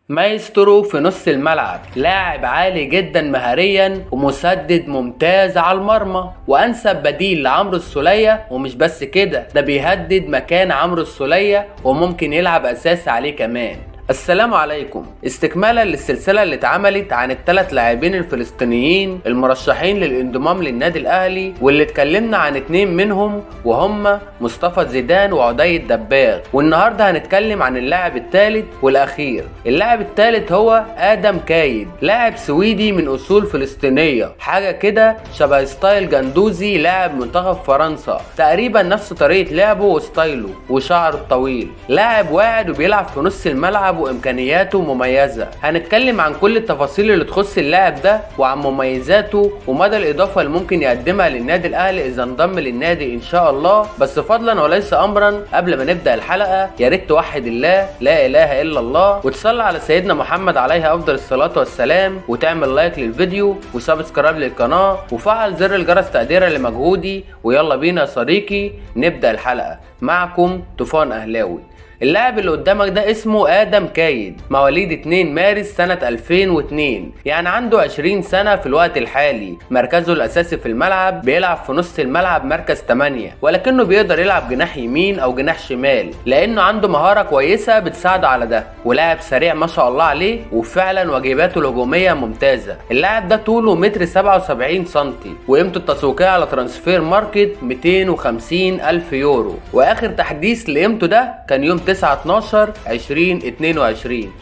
مايسترو في نص الملعب، لاعب عالي جدا مهاريا ومسدد ممتاز على المرمى، وانسب بديل لعمرو السولية. ومش بس كده، ده بيهدد مكان عمرو السولية وممكن يلعب اساسي عليه كمان. السلام عليكم. استكمالا للسلسلة اللي اتعملت عن الثلاث لاعبين الفلسطينيين المرشحين للانضمام للنادي الاهلي، واللي اتكلمنا عن اتنين منهم وهم مصطفى زيدان وعدي الدباغ، والنهارده هنتكلم عن اللاعب الثالث والاخير. اللاعب الثالث هو ادم كايد، لاعب سويدي من اصول فلسطينية، حاجة كده شبه style جندوزي لاعب منتخب فرنسا، تقريبا نفس طريقة لعبه و style ه وشعره الطويل. لاعب واعد وبيلعب في نص الملعب وامكانياته مميزة. هنتكلم عن كل التفاصيل اللي تخص اللاعب ده وعن مميزاته ومدى الاضافة اللي ممكن يقدمها للنادي الاهلي اذا انضم للنادي ان شاء الله. بس فضلا وليس امرا، قبل ما نبدا الحلقة يا ريت توحد الله، لا اله الا الله، وتصلي على سيدنا محمد عليه افضل الصلاة والسلام، وتعمل like للفيديو و subscribe للقناة وفعل زر الجرس تقديرا لمجهودي. ويلا بينا يا صديقي نبدا الحلقة. معكم طوفان اهلاوي. اللاعب اللي قدامك ده اسمه ادم كايد، مواليد 2 مارس سنة 2002، يعني عنده 20 سنة في الوقت الحالي. مركزه الاساسي في الملعب بيلعب في نص الملعب مركز 8، ولكنه بيقدر يلعب جناح يمين او جناح شمال لانه عنده مهارة كويسة بتساعده على ده، ولاعب سريع ما شاء الله عليه، وفعلا واجباته الهجومية ممتازة. اللاعب ده طوله متر 77 سنتي، وقيمته التسويقية على Transfermarkt 250 الف يورو، واخر تحديث لقيمته ده كان يوم 9/12/2022،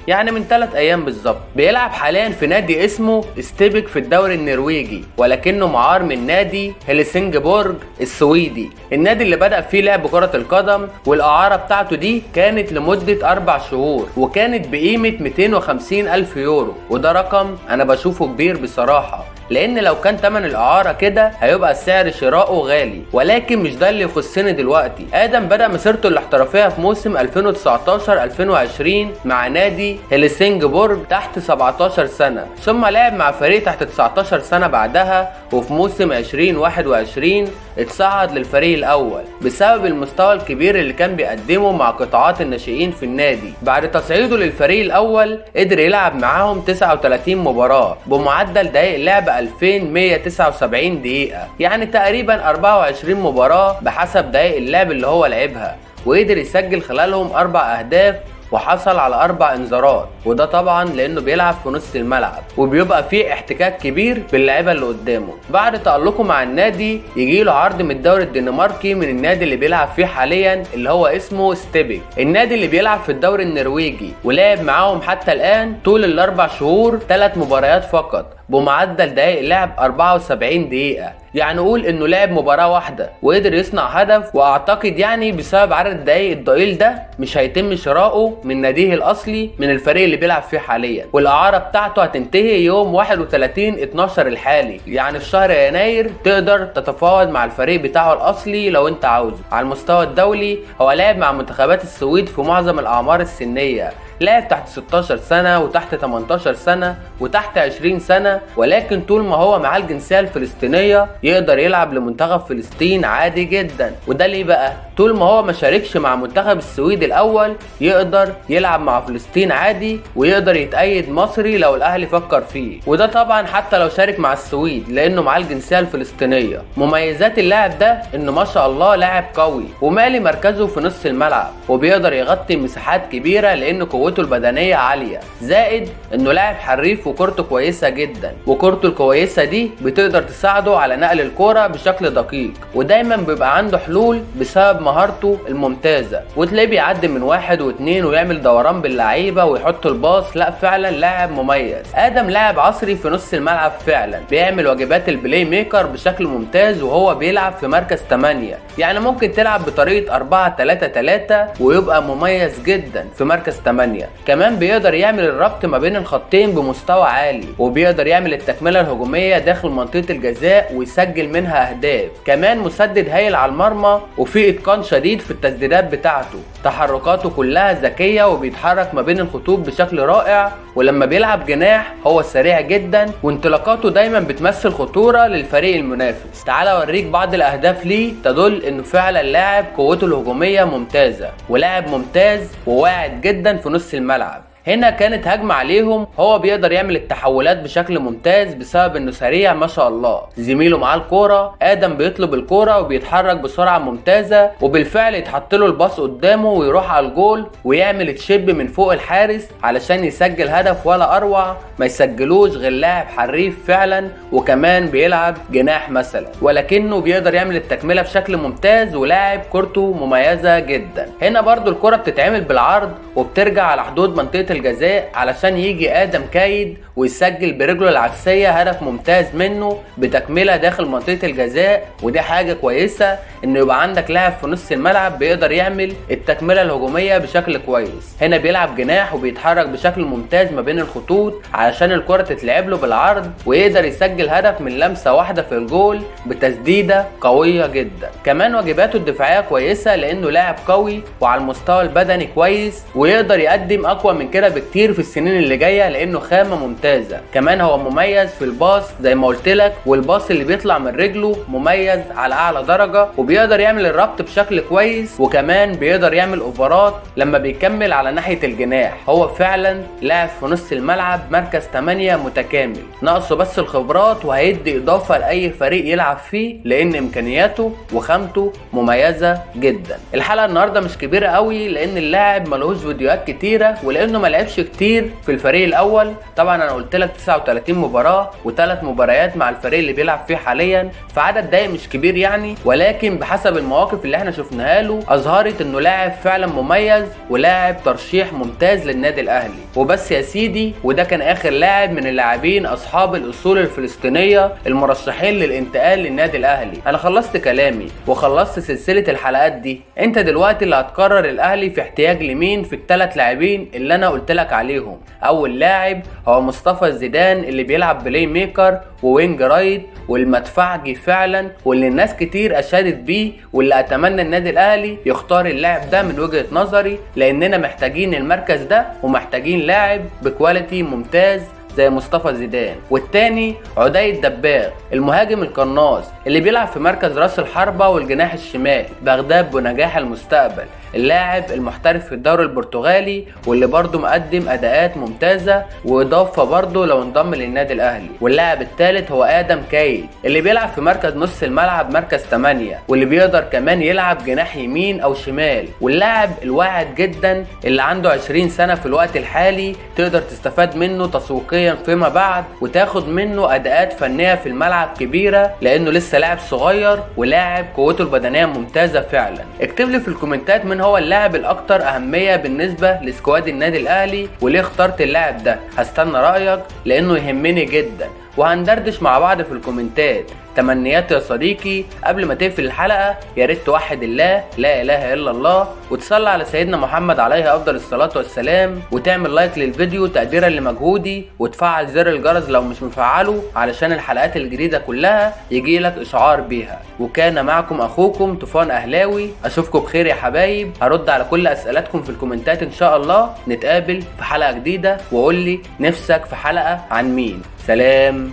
يعني من 3 ايام بالظبط. بيلعب حاليا في نادي اسمه ستيبك في الدوري النرويجي، ولكنه معار من نادي هيلسنجبورج السويدي، النادي اللي بدأ فيه لعب كرة القدم. والإعارة بتاعته دي كانت لمدة 4 شهور وكانت بقيمة 250 ألف يورو، وده رقم أنا بشوفه كبير بصراحة، لان لو كان تمن الاعارة كده هيبقى سعر شرائه غالي، ولكن مش ده اللي يخصني دلوقتي. ادم بدا مسيرته الاحترافية في موسم 2019 2020 مع نادي هيلسنجبورج تحت 17 سنة، ثم لعب مع فريق تحت 19 سنة بعدها، وفي موسم 2021 اتصعد للفريق الاول بسبب المستوى الكبير اللي كان بيقدمه مع قطاعات الناشئين في النادي. بعد تصعيده للفريق الاول قدر يلعب معاهم 39 مباراة بمعدل دقائق لعب 2179 دقيقة، يعني تقريبا 24 مباراة بحسب دقائق اللعب اللي هو لعبها، وقدر يسجل خلالهم 4 أهداف وحصل على 4 انذارات، وده طبعا لانه بيلعب في نص الملعب وبيبقى فيه احتكاك كبير باللعيبه اللي قدامه. بعد تألقه مع النادي يجي له عرض من الدوري الدنماركي من النادي اللي بيلعب فيه حاليا اللي هو اسمه ستيبك، النادي اللي بيلعب في الدوري النرويجي، ولعب معاهم حتى الان طول ال4 شهور 3 مباريات فقط بمعدل دقائق لعب 74 دقيقة، يعني قول انه لعب مباراة واحدة وقدر يصنع هدف. واعتقد يعني بسبب عدد الدقايق الضئيل ده مش هيتم شرائه من ناديه الاصلي من الفريق اللي بيلعب فيه حاليا، والاعارة بتاعته هتنتهي يوم 31/12 الحالي، يعني في شهر يناير تقدر تتفاوض مع الفريق بتاعه الاصلي لو انت عاوزه. على المستوى الدولي هو لعب مع منتخبات السويد في معظم الاعمار السنية، لعب تحت 16 سنة وتحت 18 سنة وتحت 20 سنة، ولكن طول ما هو معاه الجنسية الفلسطينية يقدر يلعب لمنتخب فلسطين عادي جدا. وده ليه بقى؟ طول ما هو ما شاركش مع منتخب السويد الأول يقدر يلعب مع فلسطين عادي، ويقدر يتأيد مصري لو الأهلي فكر فيه، وده طبعا حتى لو شارك مع السويد لأنه معاه الجنسية الفلسطينية. مميزات اللاعب ده إنه ما شاء الله لاعب قوي ومالي مركزه في نص الملعب، وبيقدر يغطي مساحات كبيرة لأن قوته البدنية عالية، زائد انه لاعب حريف وكورته كويسة جدا، وكورته الكويسة دي بتقدر تساعده على نقل الكورة بشكل دقيق، ودايما بيبقى عنده حلول بسبب مهارته الممتازة، وتلاقيه بيعدي من واحد واثنين ويعمل دوران باللعيبة ويحط الباص. لا فعلا لاعب مميز. ادم لاعب عصري في نص الملعب، فعلا بيعمل واجبات ال playmaker بشكل ممتاز، وهو بيلعب في مركز 8، يعني ممكن تلعب بطريقة 4-3-3 ويبقى مميز جدا في مركز 8. كمان بيقدر يعمل الربط ما بين الخطين بمستوى عالي، وبيقدر يعمل التكملة الهجومية داخل منطقة الجزاء ويسجل منها أهداف. كمان مسدد هايل على المرمى، وفي إتقان شديد في التسديدات بتاعته، تحركاته كلها ذكية وبيتحرك ما بين الخطوط بشكل رائع، ولما بيلعب جناح هو سريع جدا وانطلاقاته دايما بتمثل خطورة للفريق المنافس. تعال اوريك بعض الاهداف ليه تدل انه فعلا لاعب قوته الهجومية ممتازة، ولاعب ممتاز وواعد جدا في نص الملعب. هنا كانت هجمة عليهم، هو بيقدر يعمل التحولات بشكل ممتاز بسبب انه سريع ما شاء الله. زميله معاه الكورة ادم بيطلب الكورة وبيتحرك بسرعة ممتازة، وبالفعل يتحط له الباص قدامه ويروح على الجول ويعمل chip من فوق الحارس علشان يسجل هدف ولا اروع، ما يسجلوش غير لاعب حريف فعلا، وكمان بيلعب جناح مثلا، ولكنه بيقدر يعمل التكملة بشكل ممتاز ولاعب كورته مميزة جدا. هنا برضو الكرة بتتعمل بالعرض وبترجع على حدود منطقة الجزاء علشان يجي ادم كايد ويسجل برجله العكسية هدف ممتاز منه بتكملة داخل منطقة الجزاء. ودي حاجة كويسة انه يبقى عندك لاعب في نص الملعب بيقدر يعمل التكملة الهجومية بشكل كويس. هنا بيلعب جناح وبيتحرك بشكل ممتاز ما بين الخطوط علشان الكرة تتلعب له بالعرض ويقدر يسجل هدف من لمسة واحدة في الجول بتسديدة قوية جدا. كمان واجباته الدفاعية كويسة لانه لاعب قوي وعلى المستوى البدني كويس، ويقدر يقدم اقوى من كده بكتير في السنين اللي جاية لانه خامة ممتازة. كمان هو مميز في الباص زي ما قلت لك، والباص اللي بيطلع من رجله مميز على اعلى درجة، وبيقدر يعمل الربط بشكل كويس، وكمان بيقدر يعمل اوفرات لما بيكمل على ناحية الجناح. هو فعلا لاعب في نص الملعب مركز 8 متكامل، ناقصه بس الخبرات وهيدي اضافة لاي فريق يلعب فيه لان امكانياته وخامته مميزة جدا. الحلقة النهاردة مش كبيرة قوي لان اللاعب ملهوش فيديوهات كتيرة ولانه ما لعبش كتير في الفريق الاول. طبعا انا قلت لك 39 مباراة وثلاث مباريات مع الفريق اللي بيلعب فيه حاليا، فعدد دقايق مش كبير يعني، ولكن بحسب المواقف اللي احنا شفناها له اظهرت انه لاعب فعلا مميز ولاعب ترشيح ممتاز للنادي الاهلي. وبس يا سيدي، وده كان اخر لاعب من اللاعبين اصحاب الاصول الفلسطينية المرشحين للانتقال للنادي الاهلي. انا خلصت كلامي وخلصت سلسلة الحلقات دي. انت دلوقتي اللي هتقرر الاهلي في احتياج لمين في الثلاث لاعبين اللي انا قلت لك عليهم. اول لاعب هو مصطفى زيدان اللي بيلعب playmaker و wing right والمدفعجي فعلا، واللي الناس كتير اشادت بيه، واللي اتمنى النادي الاهلي يختار اللاعب ده من وجهة نظري، لاننا محتاجين المركز ده ومحتاجين لاعب ب quality ممتاز زي مصطفى زيدان. والتاني عدي الدباغ المهاجم القناص اللي بيلعب في مركز راس الحربة والجناح الشمال، بغداد بنجاح المستقبل، اللاعب المحترف في الدوري البرتغالي واللي برضه مقدم اداءات ممتازة واضافة برضه لو انضم للنادي الاهلي. واللاعب الثالث هو ادم كايد اللي بيلعب في مركز نص الملعب مركز 8، واللي بيقدر كمان يلعب جناح يمين او شمال، واللاعب الواعد جدا اللي عنده 20 سنة في الوقت الحالي، تقدر تستفاد منه تسويقيا فيما بعد وتاخد منه اداءات فنية في الملعب كبيرة لانه لسه لاعب صغير ولاعب قوته البدنية ممتازة فعلا. اكتب لي في الكومنتات من هو اللاعب الاكثر اهمية بالنسبة ل squad النادي الاهلي وليه اخترت اللاعب ده. هستنى رايك لانه يهمني جدا، وهندردش مع بعض في الكومنتات. تمنياتي يا صديقي قبل ما تقفل الحلقة يا ريت توحد الله لا اله الا الله، وتصلي على سيدنا محمد عليه افضل الصلاة والسلام، وتعمل like للفيديو تقديرا لمجهودي، وتفعل زر الجرس لو مش مفعله علشان الحلقات الجديدة كلها يجيلك اشعار بيها. وكان معكم اخوكم طوفان اهلاوي، اشوفكم بخير يا حبايب. هرد على كل اسئلتكم في الكومنتات ان شاء الله. نتقابل في حلقة جديدة، وقول لي نفسك في حلقة عن مين. سلام.